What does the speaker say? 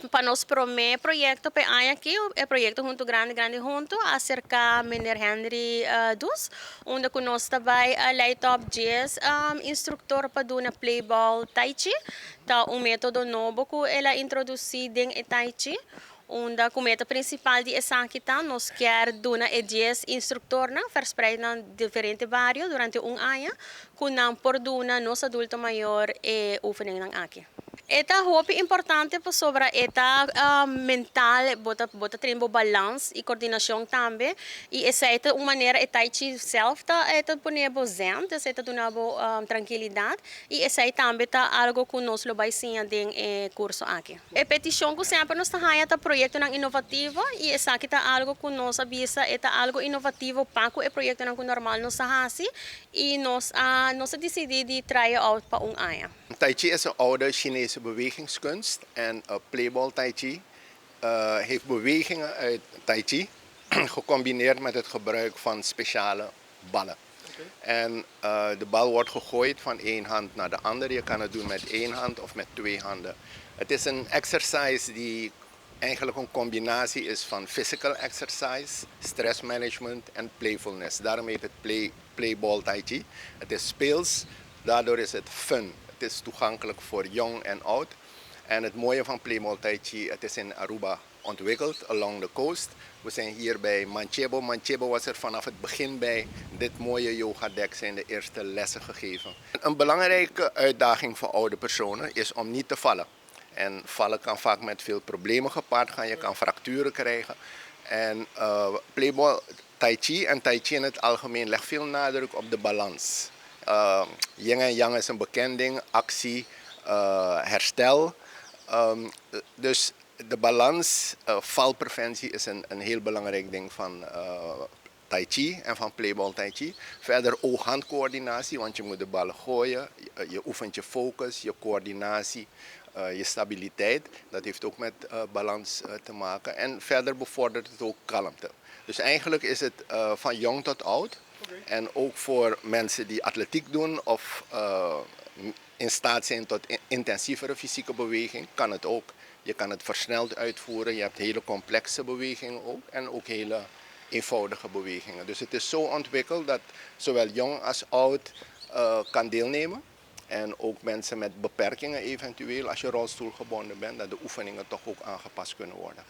Pa nos prome proyecto p'e aña aki, e proyecto Hunto Grandi Grandi Hunto, a acerca meneer Henry Dus, unda cu nos ta bay leid op 10 instructor pa duna Playball Tai Chi. Ta un metodo nobo cu el a introduci den e Tai Chi, unda cu meta principal di esaki ta nos kier duna e 10 instructornan verspreid na diferente bario durante un aña cu nan por duna nos adulto mayor e oefeningnan aki. E ta hopi importante pasobra e ta mental, bo ta train bo balans y coordinacion tambe y esey ta un manera e Tai Chi zelf ta e ta pone bo zen, dus e ta duna bo trankilidad y esey tambe ta algo cu nos lo bay siña den e curso aki. E peticion cu semper nos ta haya ta proyectonan innovativo y esaki ta algo cu nos a bisa e ta algo innovativo pa cu e proyectonan cu normal nos ta haci y nos a dicidi di try out pa un aña. Tai Chi is een oude Chinese bewegingskunst en Playball Tai Chi heeft bewegingen uit Tai Chi gecombineerd met het gebruik van speciale ballen. En de bal wordt gegooid van één hand naar de andere. Je kan het doen met één hand of met twee handen. Het is een exercise die eigenlijk een combinatie is van physical exercise, stress management en playfulness. Daarom heet het Playball Tai Chi. Het is speels, daardoor is het fun. Het is toegankelijk voor jong en oud. En het mooie van Playball Tai Chi, het is in Aruba ontwikkeld, along the coast. We zijn hier bij Manchebo. Manchebo was er vanaf het begin bij. Dit mooie yoga deck zijn de eerste lessen gegeven. Een belangrijke uitdaging voor oude personen is om niet te vallen. En vallen kan vaak met veel problemen gepaard gaan. Je kan fracturen krijgen. En Playball Tai Chi en Tai Chi in het algemeen legt veel nadruk op de balans. Yin en yang is een bekend ding, actie, herstel. Dus de balans, valpreventie is een heel belangrijk ding van Tai Chi en van Playball Tai Chi. Verder oog-handcoördinatie, want je moet de ballen gooien. Je oefent je focus, je coördinatie, je stabiliteit. Dat heeft ook met balans te maken. En verder bevordert het ook kalmte. Dus eigenlijk is het van jong tot oud. En ook voor mensen die atletiek doen of in staat zijn tot intensievere fysieke beweging, kan het ook. Je kan het versneld uitvoeren. Je hebt hele complexe bewegingen ook en ook hele eenvoudige bewegingen. Dus het is zo ontwikkeld dat zowel jong als oud kan deelnemen. En ook mensen met beperkingen eventueel, als je rolstoelgebonden bent, dat de oefeningen toch ook aangepast kunnen worden.